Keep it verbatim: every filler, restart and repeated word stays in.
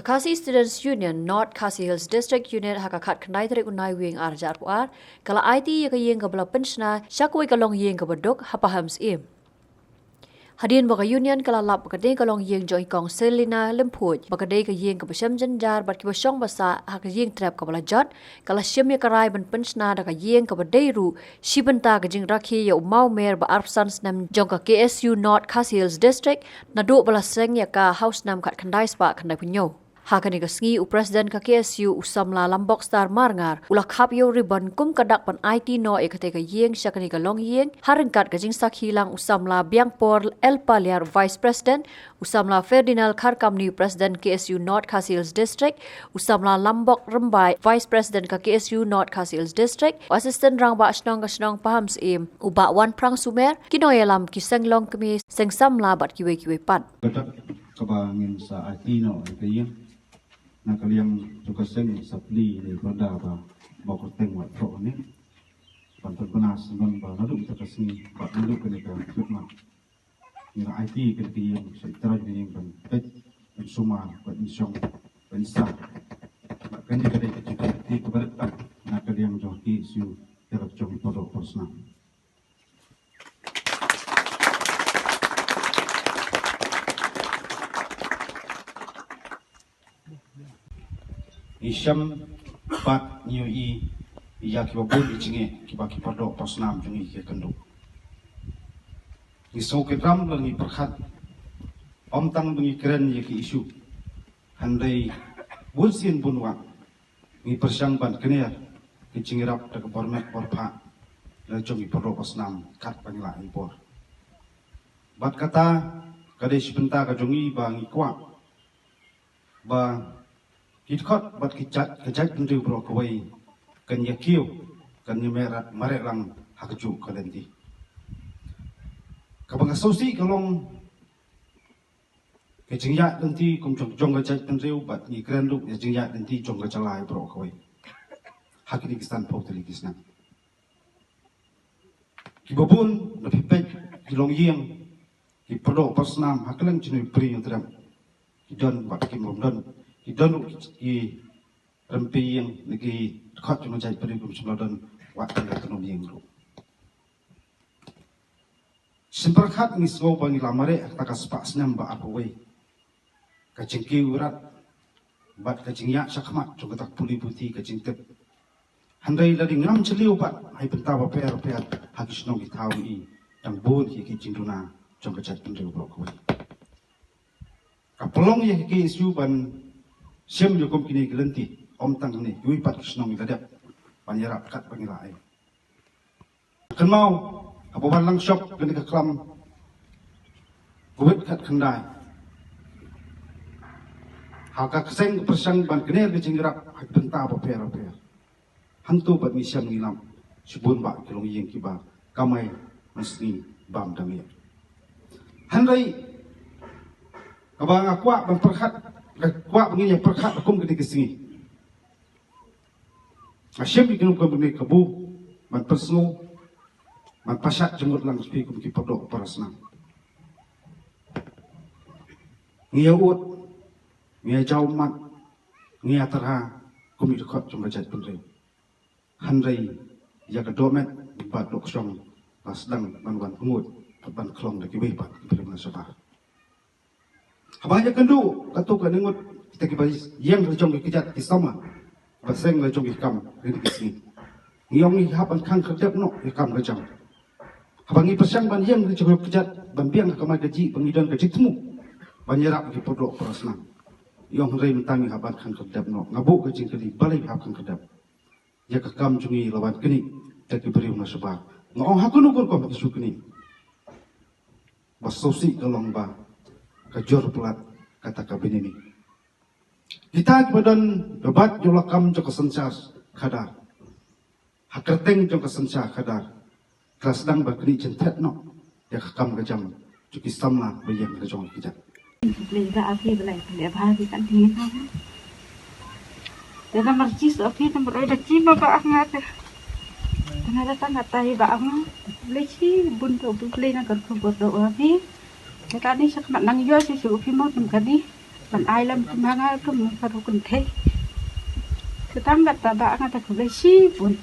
Khasi Students Union North Khasi Hills District Unit ha ka khatkhyndai tarik u Naiwieng ar hajar arphew ar ka la aiti ïa ka ïing kaba la pynshna sha kawei ka longïing kaba duk ha Pahamsyiem. Hadien ba ka Union ka la lap ba ka dei ka longïing jong i Kong Selina Lymphuid ba ka dei ka ïing kaba shem jynjar bad kiba shong ba sah ha ka ïing trep kaba la jot, ka la shim ïa ka rai ban pynshna da ka ïing kaba dei ruh shi bynta ka jingrakhe ïa u mawmer ba arphew san snem jong ka K S U North Khasi Hills District, naduh ba la seng ïa ka ha u snem khatkhyndai spah khyndai phew hynñiew. Ha kane ka sngi u President ka K S U u samla Lambokstar Marngar u la khap ïa u ribon kum ka dak ban aiti noh ïa katei ka ïing sha kane ka longïing ha ryngkat ka jingsakhi lang u samla Biangpor L Paliar Vice President, u samla Ferdinand Kharkamni President K S U North Khasi Hills District, u samla Lambok Rymbai Vice President ka K S U North Khasi Hills District, u Assistant Rangbah Shnong ka shnong Pahamsyiem u Bah Wanphrang Sumer, ki nongïalam, ki seng longkmie, seng samla bad kiwei kiwei pat. Kata kaba ngin sa aiti noh ïa ka ïing na ka liang jong ka seng, sa plie ïa i Brenda ba, ba kyrteng wat troh ne. Ban pynbna sngewbha ba naduh kata ka sngi bad naduh kane ka khidmat, ngin aiti kane ka ïing sha i trai ka ïing ban peit, ban sumar, ban shong, ban sah. Bad kane ka dei ka jingkyrkhu kaba rit na ka liang jong ka K S U, ïa la jong i para doh para snam. Ngi shem bad ngi ïohi ïa kiba bun ki jingeh kiba ki para doh para snam jong ngi ki kynduh. Ngi sngew kynram lane ngi pyrkhat, ym tang ba ngi kren ïa ki issue, hynrei bun sien bun wah ngi pyrshang ban kner ki jingïarap da ka bor met bor phah la jong ki para doh para snam katba ngi lah ïa i bor. Bad kata ka dei shi bynta ka jong ngi ba ngi kwah ba ki dkhot bad ki jait, ka jaitbynriew baroh kawei kan ïa kiew, kan ïa mareh, mareh lang ha kajuh ka lynti. Kaba nga sngewsih ka long ka jingïaid lynti kum jong, jong ka jaitbynriew bad ngi kren ruh ïa jingïaid lynti jong ka jylla baroh kawei ha kine ki sanphew tylli ki snem. Kiba bun, lada phi peit ki longïing, ki para doh para snam ha kylleng jong ngi, Bri Hynñiewtrep, ki don bad kim bym don, ki don ruh ki, ki rympei ïing ne ki dkhot jong ka jaitbynriew kim shym la don wat tang ka tnum ïing ruh. Shisien pyrkhat ngi sngew ba ngi la mareh ha kata ka spah snem ba arphew wei. Ka jingkiew rat bad ka jingïaid shakhmat jong kata ka pule puthi, ka jingtip. Hynrei lada ngam jylliew pat ha ki bynta bapher bapher ha ki shnong ki thaw, ngi i tang bun ki, ki jingduna jong ka jaitbynriew baroh kawei. Ka pynlong ïa ka K S U ban shim ïa kum kine ki lynti, ym tang hangne, kiwei pat ki shnong ngi la dep ban ïarap katba ngi lah ei. Kynmaw haba wan lang shop kane ka klam Covid khatkhyndai, ha ka seng ka pyrshang ban kner ka jingïarap ha ki bynta bapher bapher. Hangto bad ngi shem ngi lap shibun bah ki longïing kiba kamai mynsngi bam da miet. Hynrei kaba nga kwah ban pyrkhat, nga kwah ba ngin ïa pyrkhat kum kine ki sngi. Nga shim ïa kine kum kine ki kabu ban pynsngew, ban pashat jingmut lang sha phi kum ki para doh para snam. Ngi ïa ud, ngi ïa jaw mat, ngi ïa tyrha kum ki dkhot jong ka jaitbynriew. Hynrei ïa ka dohmet bad dohkshong la sdang ban wan pyngud bad ban khlong da kiwei pat ki briew na shabar. Haba ngi ïakynduh katto katne ngut, kita kiba ïeng la jong ki kjat ki samla ba seng la jong ki kam ha kine ki sngi, ngi ong ngi hap ban khang khyrdep noh ïa ka kam ka jam. Haba ngi pyrshang ban ïeng la jong ki kjat ban biang ha ka kamai kajih ba ngi don ka jingthmu ban ïarap ïa ki para doh para snam, ngi ong hynrei mynta ngi hap ban khang khyrdep noh. Nga buh ka jingkylli, balei ngi hap khang khyrdep? Ïa ka kam jong ngi la wan knieh da ki briew na shabar. Nga ong ha kano ka rukom ha ki shu knieh? Ba sngewsih ka long ba ka jur palat kata ka bynni. Kita kiba don ba bat ïa la kam jong ka synshar khadar, ha kyrteng jong ka synshar khadar, ka la sdang ban knieh jynthep noh ïa ka kam ka jam jong ki samla ba ïeng la jong ki kjat. Blei ba api blei blei ba ki kan ding ha. Te namar chi so api namar oi da chi ma ba ah nga te. Te nga da tang nga tai ba ah nga. Blei chi bun to bu blei na kan khubor do api. Te ka ni sak mat nang yo chi chi api mo tum ka ni. Ban ai lem ki ma nga kum ka ruh kynthei. Ka tang kata ba nga ta khublei shibun.